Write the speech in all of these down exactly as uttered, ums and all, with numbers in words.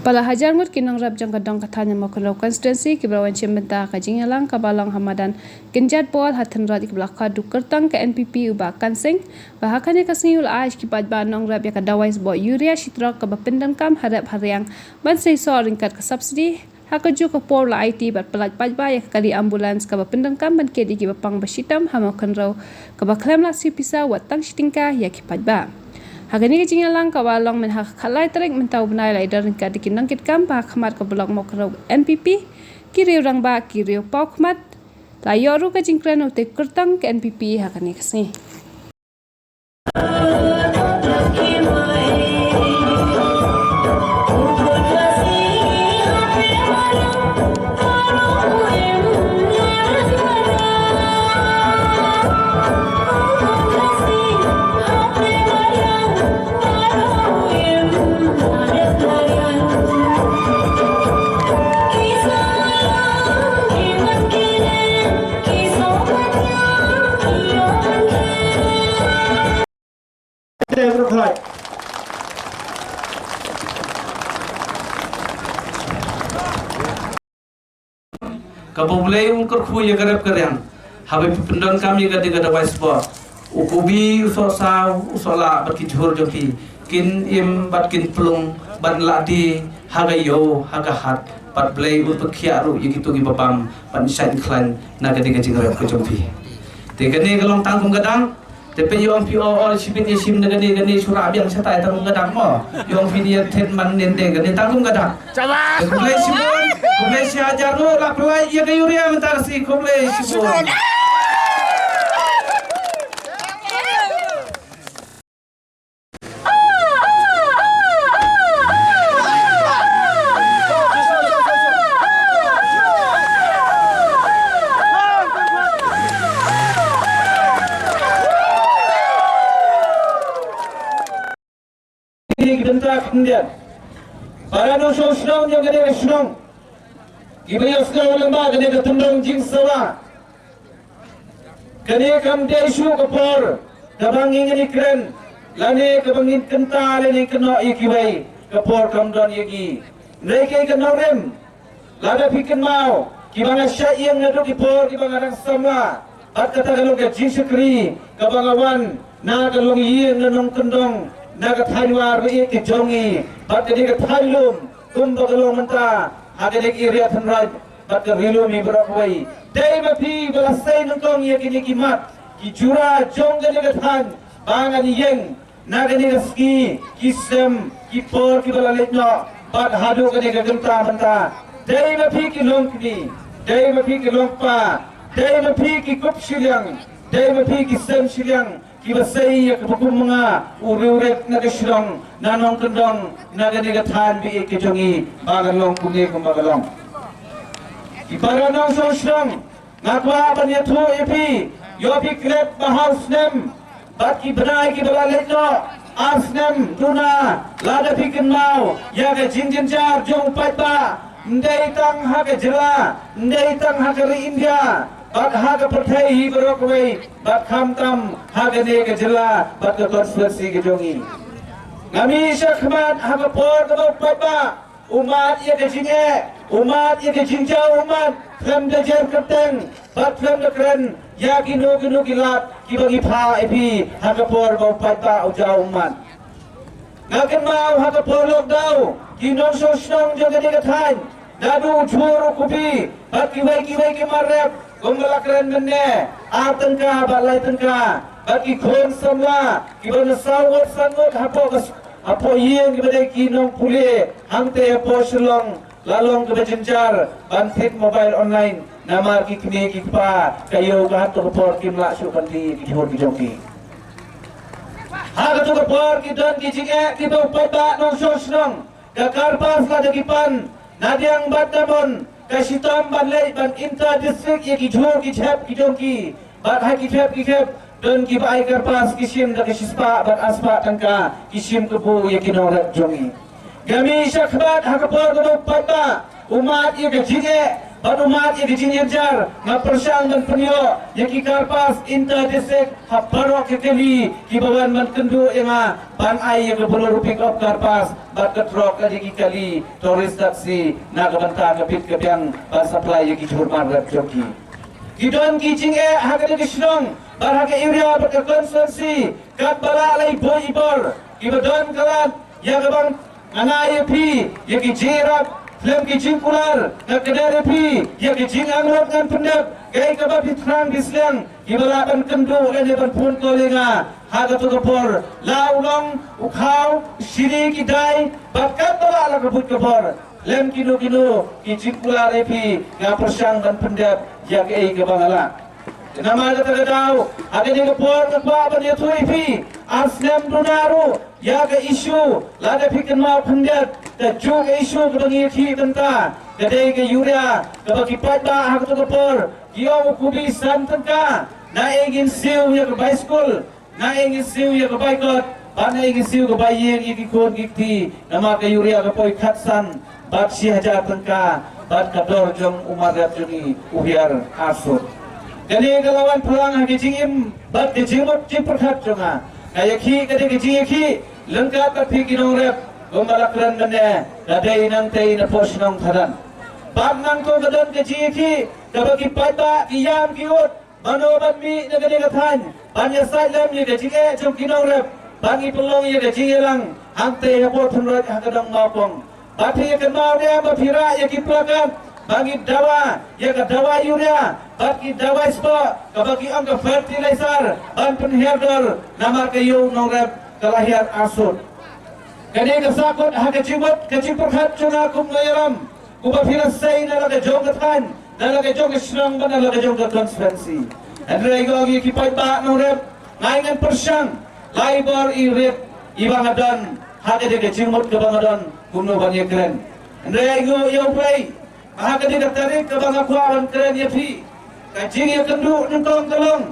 Pala hajar ngut ki nongrep jong ka dong ka thaiñ Mawkynrew constituency kiba la wan shim bynta ha ka jingïalang kaba long ha madan Kynjat Bor ha Tynrad kiba la khot da u kyrtong ka N P P u Bah Kan Singh, ba ha kane ka sngi u la ai sha ki paidbah nongrep ïa ka dawai sboh urea shitrok kaba pyndonkam ha rep ha riang ban seisoh ryngkat ka subsidy. Ha kajuh ka por u la aiti bad pyllait paidbah ïa ka kali ambulance kaba pyndonkam ban kit ïa kiba pang ba shitom ha Mawkynrew, kaba khlem lah siew pisa wat tang shi tyngka ïa ki paidbah. Ha kane ka jingïalang kaba long mynta ha ka khatlai tarik mynta u bnai, la ïadon ryngkat da ki nongkitkam ba ha khmat ka block Mawkynrew N P P, ki riew rangbah, ki riew paw khmat, la ïoh ruh ka jingkren na utei u kyrtong ka N P P ha kane ka sngi. Kaba U Blei un kyrkhu ïa ka rep ka riang. Haba phi pyndonkam ïa ka dei ka dawai sboh, u kubi, u sohsaw, u sohlah bad ki jhur jong phi kin im bad kin plung bad lah die ha ka ïew ha ka hat, bad Blei un pynkhiah ruh ïa kito kiba bam bad shait khlaiñ na ka dei ka jingrep ka jong phi. Te kane ka long tang kum ka dang. Te phi ong phi o o shibit ïa shim na kane kane, shu rah biang shatai tang kum ka dang mo. Ong phi ïa thet man nen de kane tang kum ka dang. Shabash! Khublei shibun, khublei shi hajar ruh, la pynlait ïa ka urea mynta ka sngi, khublei shibun. Kine ki bynta khyndiat. Para nongshong shnong jong kane ka shnong, kiba ïohsngew lyngba kane ka tynrong jingsawa. Kane kam dei shuh ka por kaba ngin ïa kren lane kaba ngin kynta lane kynnoh ïa kiwei, ka por kam don ïa ki. Hynrei kei ka nongrim, lada phi kynmaw kiba nga shah ïing naduh ki por kiba nga dang samla, bad kata ka long ka jingshakri kaba nga wan na ka longïing na nongkyndong na ka thaiñ War baieit ka jong ngi, bad ka dei ka thaiñ lum kumba ka long mynta ha ka dei ka area Tynrad bad ka Ri Lum hi baroh kawei. Dei ma phi ba la sei nyngkong ïa kine ki mat ki jura jong ka dei ka thaiñ ba ngan ïeng na kane ka sngi, ki snem, ki por kiba la leit noh bad haduh kane ka kynta mynta. Dei ma phi ki longkmie, dei ma phi ki longkpa, dei ma phi ki kup shiliang, dei ma phi ki sem shiliang, kiba sei ïa kaba kum ma nga, u riewrit na ka shnong, na nongkyndong na kane ka thaiñ baieit ka jong ngi, ba kan long kumne kumba ka long. Ki para nongshong shnong, nga kwah ban ïathuh ïa phi, ïoh phi klet ba ha u snem bad ki bnai kiba la leit noh, ar snem duna, lada phi kynmaw ïa ka jingjynjar jong u paidbah, ym dei tang ha ka jylla, ym dei tang ha ka ri India, bad ha ka pyrthei hi baroh kawei, bad khamtam ha kane ka jylla bad ka constituency ka jong ngi. Nga mih sha khmat ha ka por kaba u paidbah u mad ïa ka jingeh, u mad ïa ka jingjaw ummat khlem da jer kyrteng bad khlem da kren ïa kino kino ki lad kiba ngi phah ïa phi ha ka por ba u paidbah u jaw ummat. Nga kynmaw ha ka por lockdown, ki nongshong shnong jong kane ka thaiñ, naduh u jhur, u kubi bad kiwei kiwei ki mar rep, kumba la kren mynne, ar tyngka bad lai tyngka, bad ki khun samla kiba na saw ngut san ngut hapoh ka s-, hapoh ïing kiba dei ki nongpule hangtei hapoh Shillong, la long kaba jynjar ban thied mobile online, namar ki kmie ki kpa ka ïew ka hat to ka por kim lah shuh ban die ki jhur ki jong ki. Ha kato ka por ki don ki jingeh kiba u paidbah nongshong shnong, ka kyrpass lada ki pan na Diang bad na Mon, ka shitom ban leit ban inter district ïa ki jhur ki jhep ki jong ki. Bad ha ki jhep ki jhep don kiba ai kyrpass ki shim da ka shispah bad arspah tyngka, ki shim kyrpang ïa ki nongrep jong ngi. Nga mih sha khmat ha ka por kaba u paidbah u mad ïa ka jingeh, Bad u mad ïa ki jingïajar, nga pyrshang ban pynïoh ïa ki carpas inter district ha baroh ki kali kiba wan ban kynduh ïa nga ban ai ïa ka blue roping of carpas bad ka trok ïa ki kali tourist taxi na ka bynta ka bit ka biang ban supply ïa ki jhur mar rep jong ki. Ki don ki jingeh ha kane ka shnong bad ha ka area bad ka constituency, katba lah la i bor i bor kiba don ka lad ïa ka bang. Nga ai ïa phi ïa ki jingïarap khlem ki jingkular, nga kdew ïa phi ïa ki jingangnud ngan pyndep, kaei kaba phi thrang phi sliang, kiba lah ban kynduh lane ban phone call ïa nga ha kato ka por, la u long u khaw, u shini, ki dai bad katba lah la ka buit ka bor. Lem kino kino ki jingkular ïa phi, nga pyrshang ban pyndep ïa kaei kaba nga lah. Namar kata ka daw, ha kane ka por nga kwah ban ïathuh ïa phi, ar snem duna ruh ïa ka issue, lada phi kynmaw khyndiat, kajuh ka issue kaba ngi ïakhih mynta ka dei ka urea kaba ki paidbah ha kato ka por ki ong u kubi san tyngka. Naei ngin siew ïa ka bai skul, naei ngin siew ïa ka bai kot, bad naei ngin siew ka bai ïing ïa ki khun ki kti, namar ka urea ka poi khatsan bad shi hajar tyngka bad ka dor jong u mar rep jong ngi u hiar arsut. Kane ka la wan phlang ha ka jingim bad ka jingmut jingpyrkhat jong nga. Nga ïakhih, ka dei ka jingïakhih lyngkot bad phi ki nongrep, kumba la kren mynne, ka dei nangtei na poh shnong Thadan. Bad nangto ka don ka jingïakhih kaba ki paidbah ki ïam ki ud, mano ban mih na kane ka thaiñ ban ïasaid lem ïa ka jingeh jong ki nongrep, ban ngi pynlong ïa ka jingïalang hangtei hapoh Thunroit ha ka dong Mawpong. Bad phi ïa kynmaw ne em ba phi rah ïa ki plakat ba ngi dawa ïa ka dawai urea bad ki dawai spot kaba ki ong ka fertilizer ban pynhiar dor, namar ka ïew nongrep ka la hiar arsut. Kane ka sahkut ha ka jingmut ka jingpyrkhat jong nga kum u nongïalam, kumba phi la sei na la ka jong ka thaiñ, na la ka jong ka shnong bad na la ka jong ka constituency. Hynrei nga ong ïa ki paidbah nongrep, nga ai ngan pyrshang lai bor i rit iba nga don ha kane ka jingmut kaba nga don kumno ban ïakren. Hynrei nga ong ïa U Blei, ha kane ka tarik kaba nga kwah ban kren ïa phi, ka jingïakynduh nyngkong ka long,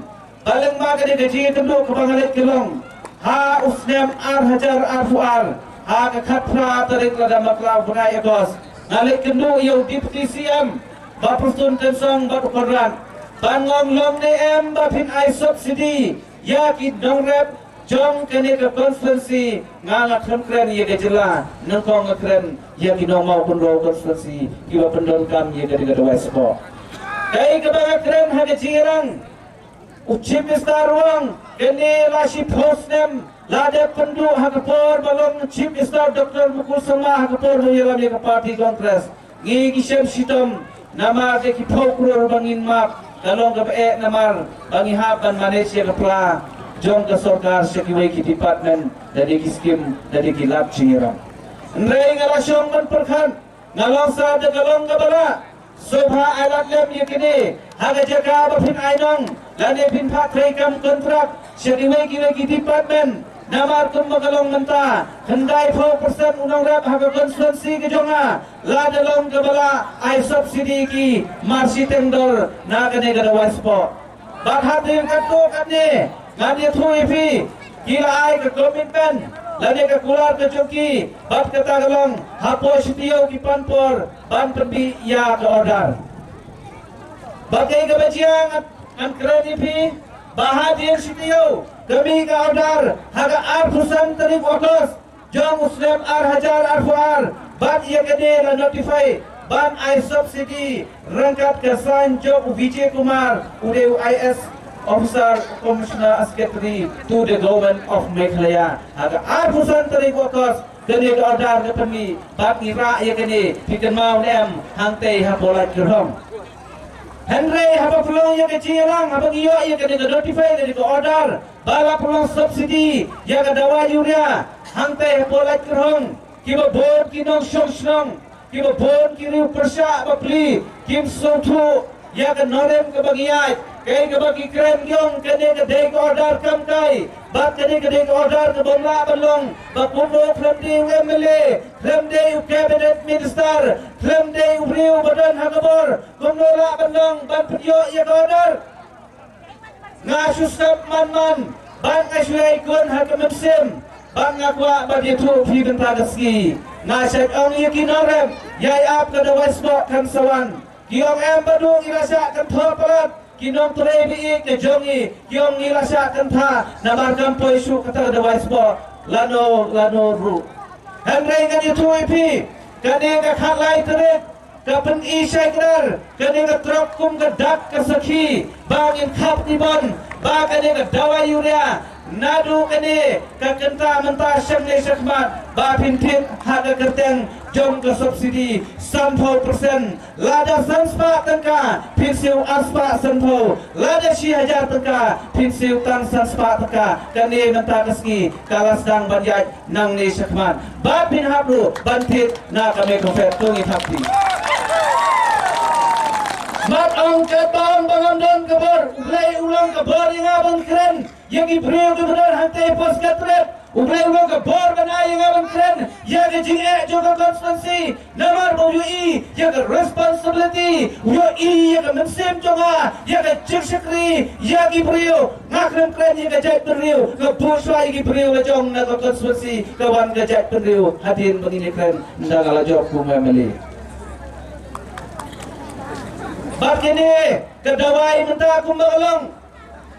ba lyngba kane ka jingïakynduh kaba nga leit ka long ha u snem ar hajar arphew ar, ha ka khatphra tarik lada ym bakla u bnai August, nga leit kynduh ïa u Deputy C M Bah Prestone Tynsong bad u Conrad, ban ong long ne em ba phin ai subsidy ïa ki nongrep jong kane ka constituency. Nga, nga khlem kren ïa ka jylla, nyngkong nga kren ïa ki nong Mawkynrew constituency kiba pyndonkam ïa kane ka dawai spot. Kaei kaba nga kren ha ka jingïalang, u Chief Minister u ong kane la shiphew snem la dep pynduh ha ka por ba long Chief Minister Doctor Mukul Sangma, ha ka por ba u ïalam ïa ka party Congress. Ngi ki shem shitom namar ka ki phew klur ba ngin map, ka long kaba eh namar ba ngi hap ban manage ïa ka pla jong ka sorkar sha kiwei ki department, da dei ki skim, da dei ki lad jingïarap. Hynrei nga la shong ban pyrkhat, nga long sa da ka long kaba lah, sngewbha ai lad lem ïa kine ha ka jaka ba phin ai nong lane phin phah treikam kontrak sha kiwei kiwei ki department. Namar kumba ka long mynta, khyndaiphew percent u nongrep ha ka constituency ka jong nga, lada long kaba lah, ai subsidy ki mar shiteng dor na kane ka dawai spot. Bad hadien katto katne, ngan ïathuh ïa phi, ki la ai ka commitment lane ka kular ka jong ki, bad kata ka long hapoh shi taïew ki pan por ban pynmih ïa ka order. Bad kaei kaba jia, ngan kren ïa phi ba hadien shi taïew ka mih ka order ha ka arphew san tarik August jong u snem ar hajar arphew ar, bad ïa kane la notify ban ai subsidy ryngkat ka sign jong u Vijay Kumar, u dei u I A S officer, Commissioner Secretary to the Government of Meghalaya, ha ka arphew san tarik August. Kane ka order ka pynmih bad ngi rah ïa kane, phi kynmaw ne em, hangtei hapoh Laitkyrhong. Hynrei haba pynlong ïa ka jingïalang, haba ngi ïoh ïa kane ka notify, kane ka order ba la pynlong subsidy ïa ka dawai urea hangtei hapoh Laitkyrhong, kiba bun ki nongshong shnong, kiba bun ki riew pyrshah bapli kim sngewthuh ïa ka nongrim kaba ngi ïaid. Kaei kaba ki kren ki ong, kane ka dei ka order kam kai, bad kane ka dei ka order kaba ym lah ban long. Ba kumno khlem dei u M L A, khlem dei u cabinet minister, khlem dei u briew ba don ha ka bor, kumno lah ban long ban pynïoh ïa ka order? Nga shu sngap man man bad nga shu ïai kun ha ka mynsiem, bad nga kwah ban ïathuh phi mynta ka sngi. Nga shait ong ïa ki nongrep, ïai ap ka dawai spot kan sa wan. Ki ong em ba duk ngi la shah kynthoh palat ki nongtrei ba ïeit ka jong ngi, ki ong ngi la shah kyntha namar kam poi shuh kata ka dawai spot lano lano ruh. Hynrei ngan ïathuh ïa phi, kane ka khatlai tarik ka pyni shai kdar, kane ka trok kum ka dak ka sakhi ba ngin khap ibon ba kane ka dawai urea naduh kane ka kynta mynta shangne shakhmat ba phin thied ha ka kyrteng jong ka subsidy sanphew percent. Lada san spah tyngka phin siew ar spah sanphew, lada shi hajar tyngka phin siew tang san spah tyngka. Kane mynta ka sngi ka la sdang ban ïaid nangne shakhmat. Bad phin hap ruh ban thied na ka Mecofed, to ngin hap thied. Mat ong katba ong ba ngam don ka bor, U Blei u long ka bor ïa nga ban kren ïa ki briew kiba don hangtei post ka trep. U Blei u long ka bor ban ai ïa nga ban kren ïa ka jingeh jong ka constituency. Namar ba u ïohi ïa ka responsibility, u ïohi ïa ka mynsiem jong nga ïa ka jingshakri ïa ki briew. Nga khlem kren ïa ka jaitbynriew, nga buh shuwa ïa ki briew la jong na ka constituency ka wan ka jaitbynriew hadien ba ngin ïakren ynda nga la jop kum u M L A. Bad kine ka dawai mynta kumba ka long,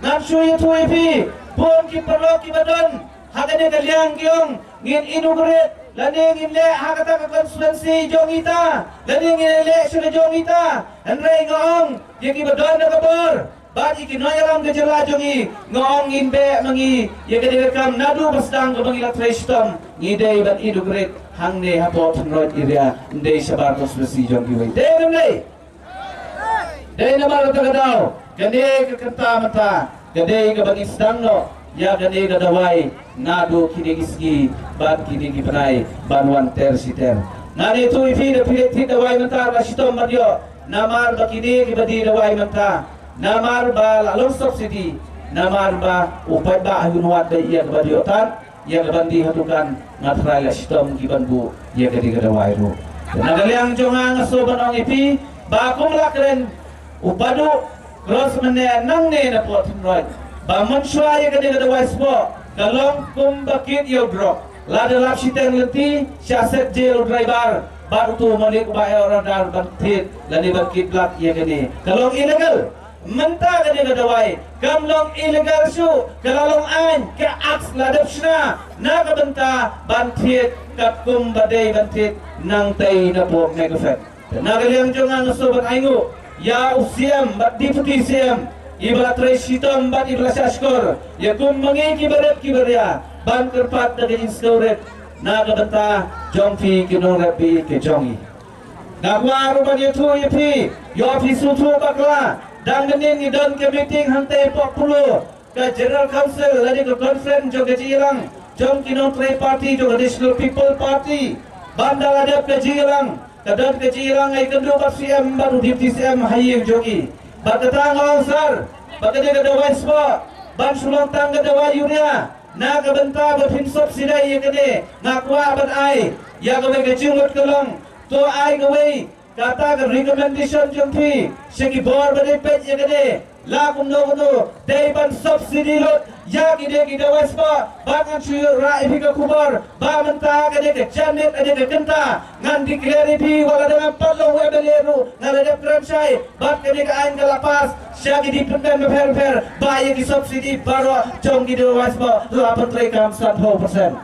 ngan shu ïathuh ïa phi, bun ki paralok kiba don ha kane ka liang ki ong ngin inaugurate lane ngin leh ha kata ka constituency jong ita lane ngin leh sha ka jong ita. Hynrei nga ong ïa kiba don da ka bor bad ïa ki nongïalam ka jylla jong ngi, nga ong ngin beh ma ngi ïa kane ka kam naduh ba sdang kaba ngi la trei shitom. Ngi dei ban inaugurate hangne hapoh Thynroit area, ym dei shabar constituency jong kiwei. Dei ne ym dei? Dei namar kata ka daw kane ka kynta mynta ka dei kaba ngi sdang noh ïa kane ka dawai naduh kine ki sngi bad kine ki bnai ban wan ter shi ter. Ngan ïathuh ïa phi, da phi leit thied dawai mynta la shitom ban ïoh, namar ba kine kiba die dawai mynta namar ba la long subsidy, namar ba u paidbah ha Mawlai ba ïa kaba die ïoh tan ïa ka ban die ha dukan, nga trai la shitom ki ban buh ïa ka die ka dawai ruh. Na ka liang jong nga nga sngewbha ban ong ïa phi ba kum la kren u Bah Duh Cross mynne nangne na Port Thynroit ba mynshuwa ïa ka die ka dawai spot ka long kumba kit ïa u drok. Lada lap shiteng lynti sha set jail u driver bad uto u malik uba ïoh radar ban thied lane ban kit blat ïa kane, ka long illegal. Mynta kane ka dawai kam long illegal shuh, ka la long aiñ, ka Act la dep shna na ka bynta ban thied katkum ba dei ban thied nangtei na pdeng Mecofed. Te na ka liang jong nga nga sngewbha ban ainguh ïa u C M bad Deputy C M iba la trei shitom bad iba la shahshkor ïa kum ma ngi kiba rep kiba ria ban kyrpad da ka jingsngewrit na ka bynta jong phi ki nongrep ba ïeit ka jong ngi. Nga kwah ruh ban ïathuh ïa phi, ïoh phi sngewthuh bakla, dang mynnin ngi don ka meeting hangtei hapoh Polo, ka General Council lane ka conference jong ka jingïalang jong ki nongtrei party jong ka National People Party. Ban da la dep ka jingïalang, ka don ka jingïalang ïakynduh bad C M bad u Deputy C M ha ïing jong ngi. Bad kata nga ong sir ba ka dei ka dawai spot ban shu long tang ka dawai urea. Na ka bynta ba phin subsidize ïa kane, nga kwah ban ai ïa kawei ka jingmut ka long, to ai kawei kata ka recommendation jong phi sha ki bor ba dei peit ïa kane. La kumno kumno dei ban subsidy lut ïa kine ki dawai spot. Ba ngan shu rah ïa phi ka khubor ba mynta kane ka janmiet, kane ka kynta ngan declare ïa phi, wat la dang ngam pat long u M L A ruh nga la dep kren shai. Bad kane ka aiñ ka la pass sha ki department bapher bapher ba ïa ki subsidy baroh jong ki dawai spot la pyntreikam sanphew percent.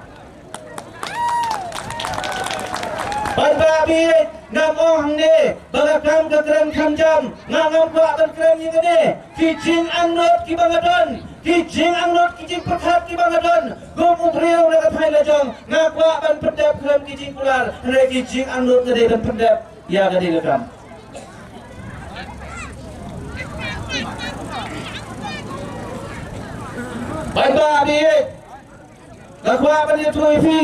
Paidbah ba ïeit, ngam ong hangne ba ka kam ka kren kham jam, nga ngam kwah ban kren ïa kane. Ki jingangnud kiba nga don, ki jingangnud ki jingpyrkhat kiba nga don kum u briew na ka thaiñ la jong, nga kwah ban pyndep khlem ki jingkular. Hynrei ki jingangnud nga dei ban pyndep ïa kane ka kam. Paidbah ba ïeit, nga kwah ban ïathuh ïa phi,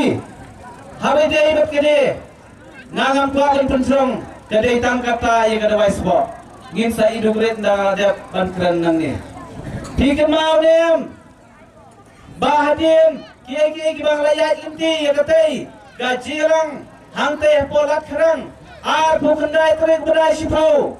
haba ïadei bad kane, nga ngam kwah ban pynjrong, ka dei tang kata ïa ka dawai spot. Ngin sa inaugurate ynda nga la dep ban kren nangne. Phi kynmaw ne em ba hadien kiei kiei kiba nga la ïaid lynti ïa katei ka jingïalang hangtei hapoh Ladkhriang, arphew khyndai tarik bnai shiphew,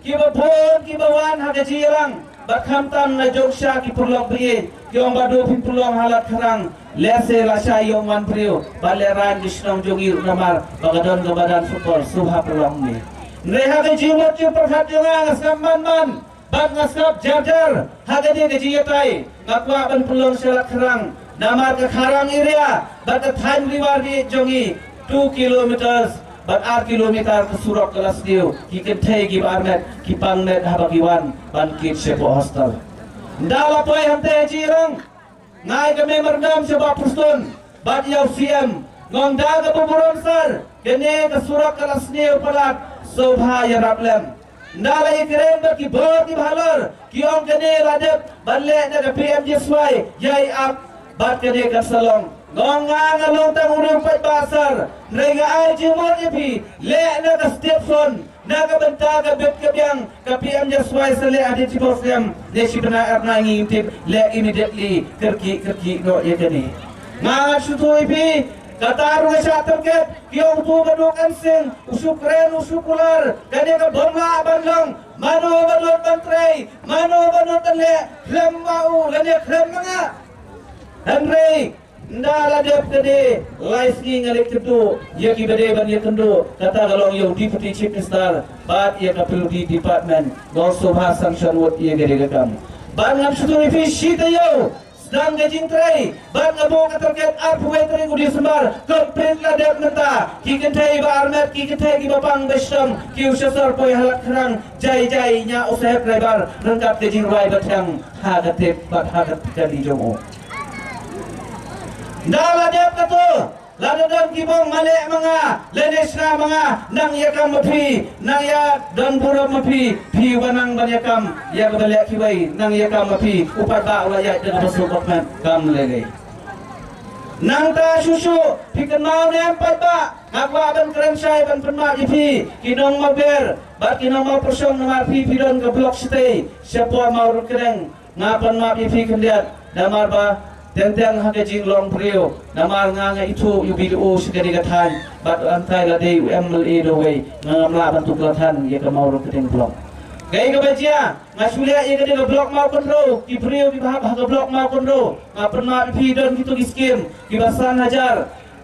kiba bun kiba wan ha ka jingïalang bad khamtam na jong sha ki paralok ba ïeit ki ong ba dei phin pynlong ha Ladkhriang, lehse lashai ïoh wan briew ba lehraiñ ki shnong jong ngi ruh namar ba ka don ka madan football. Sngewbha pynlong ne. Hynrei ha ka jingmut jingpyrkhat jong nga, nga sngap man man bad nga sngap jar jar ha kane ka jingïatai. Nga kwah ban pynlong sha Lad Khrang namar ka Kharang area bad ka thaiñ Riwar Bieit jong ngi two kilometers bad ar kilometer ka surok ka la sniew, ki kynthei kiba armet ki pang met haba ki wan ban kit shapoh hostel. Ynda la poi hangtei ha jingïarong, nga ai ka memorandum sha Bah Prestone bad ïa u C M, nga ong da kaba burom sir, kane ka surok ka la sniew palat, sngewbha ïarap lem. Ynda la ïakren bad ki bor kiba halor, ki ong kane la dep ban leh na ka P M G S Y, ïai ap bad kane kan sa long. Nga ong nga, nga long tang u riewpaidbah sir, hynrei nga ai jingmut ïa phi, leh na ka state fund, na ka bynta ka bit ka biang ka P M G S Y, sa leh hadien shiphew snem ne shi bnai ar bnai, ngim tip, leh immediately, kyrkieh kyrkieh noh ïa kane. Nga ngan sngewthuh ïa phi, kata ruh ka shah target, ki ong utu ba duk yn sing, u shu kren u shu kular, kane ka bym lah ban long. Mano ba nud ban trei, mano ba nud ban leh, khlem ma u lane khlem ma nga. Hynrei ynda la dep kane, lai sngi nga leit kynduh ïa kiba dei ban ïakynduh, kata ka long ïa u Deputy Chief Minister bad ïa ka P W D Department. Nga sngewbha sanction wut ïa kane ka kam. Bad ngan sngewthuh ïa phi shi taïew sdang ka jingtrei, bad nga buh ka target arphew wei tarik u December, complete la dep mynta. Ki kynthei ba armet, ki kynthei kiba pang ba shitom, ki u sha sor poi ha Lad Khrang, jai jai ñiah u sahep driver ryngkat ka jingrwai ba thiang ha ka tip bad ha ka kali jong u. Ynda la dep kato, lada don kiba ong ma leh ma nga lane shna ma nga, nang ïakam ma phi, nang ïa don burom ma phi, phi uba nang ban ïakam ïa kaba leh kiwei, nang ïakam ma phi. U paidbah u la ïaid da kaba suk bad kmen, kam lei lei. Nangta shuh shuh phi kynmaw ne em paidbah, nga kwah ban kren shai ban pynmap ïa phi ki nong Mawber bad ki nong Mawpyrshong, namar phi phi don ka block shatei shapoh Mawryngkneng. Nga pan map ïa phi khyndiat namar ba teng teng ha ka jinglong briew, namar nga nga ithuh ïa u B D O sha kane ka thaiñ bad hangtai la dei u M L A da uwei, nga ngam lah ban tuklar than ïa ka Mawryngkneng block. Kaei kaba jia, nga shu leh ïa kane ka block Mawkynrew, ki briew kiba hap ha ka block Mawkynrew, nga pan map ïa phi, don kito ki skim kiba san hajar.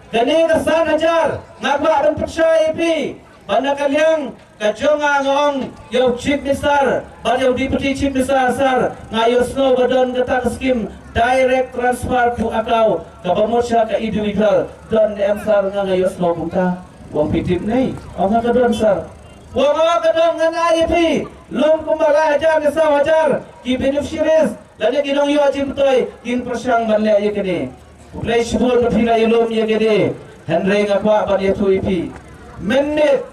Kane ka san hajar nga kwah ban pynshai ïa phi ba na ka liang ka jong nga, nga ong ïa u Chief Minister bad ïa u Deputy Chief Minister sir, nga ïohsngew ba don kata ka skim direct transfer to account kaba mut sha ka individual. Don ne em sir? Nga nga ïohsngew kumta. U ong phi tip ne? Ong nga ka don sir. U ong nga ka don, ngan ai ïa phi lum kumba lai hajar ne saw hajar ki beneficiaries lane ki nongïoh jingmyntoi kin pyrshang ban leh ïa kane. Khublei shibun ba phi la ïalum ïa kane. Hynrei nga kwah ban ïathuh ïa phi, mynmiet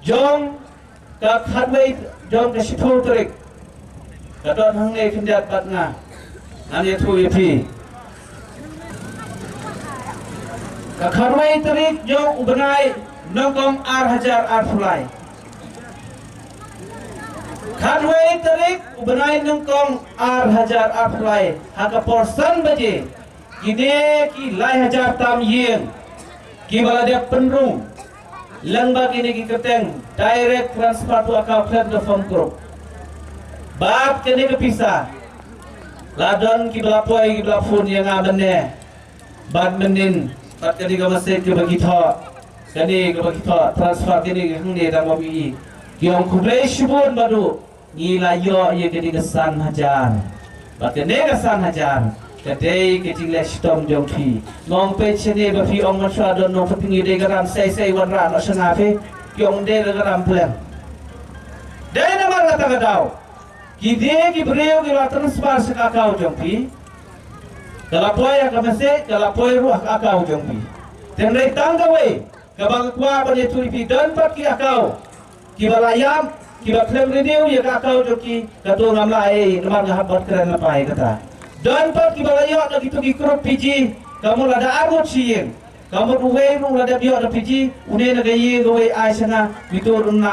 jong ka khatwei jong ka shiphew tarik ka don hangne khyndiat bad nga. Ngan ïathuh ïa phi, ka khatwei tarik jong u bnai nyngkong ar hajar arphew lai. Khatwei tarik u bnai nyngkong ar hajar arphew lai, ha ka por san baje, kine ki lai hajar tam ïing kiba la dep pynrung lyngba kine ki kyrteng direct transfer to account khlem da form group. Bad kane ka pisa la don kiba la poi, kiba la phone ïa nga mynne bad mynnin, bad kane ka message kaba ki thoh, kane kaba ki thoh transfer kane ka hangne dang bym i. Ki ong khublei shibun Bah Duh, ngi la ïoh ïa kane ka san hajar. Bad kane ka san hajar ka dei ka jingleh shitom jong phi. Nga ong peit shane ba phi ong mynshuwa don nongpyntngi dei ka ram, sei sei wanrah noh sha nga phi. Ki ong dei ka ram pleng. Dei namar kata ka daw kine ki briew ki la transfer sha ka account jong phi. Ka la poi ha ka message, ka la poi ruh ha ka account jong phi. Te hynrei tang kawei kaba nga kwah ban ïathuh ïa phi, don pat ki account kiba la ïap, kiba khlem renew ïa ka account jong ki. Kato ngam lah ei, namar nga hap ban kren lypa ïa kata. Don pat kiba la ïoh da kito ki group P G, ka mut lada arngut shi ïing, ka mut uwei ruh la dep ïoh da P G, une na ka ïing kawei ai sha nga, kito ruh na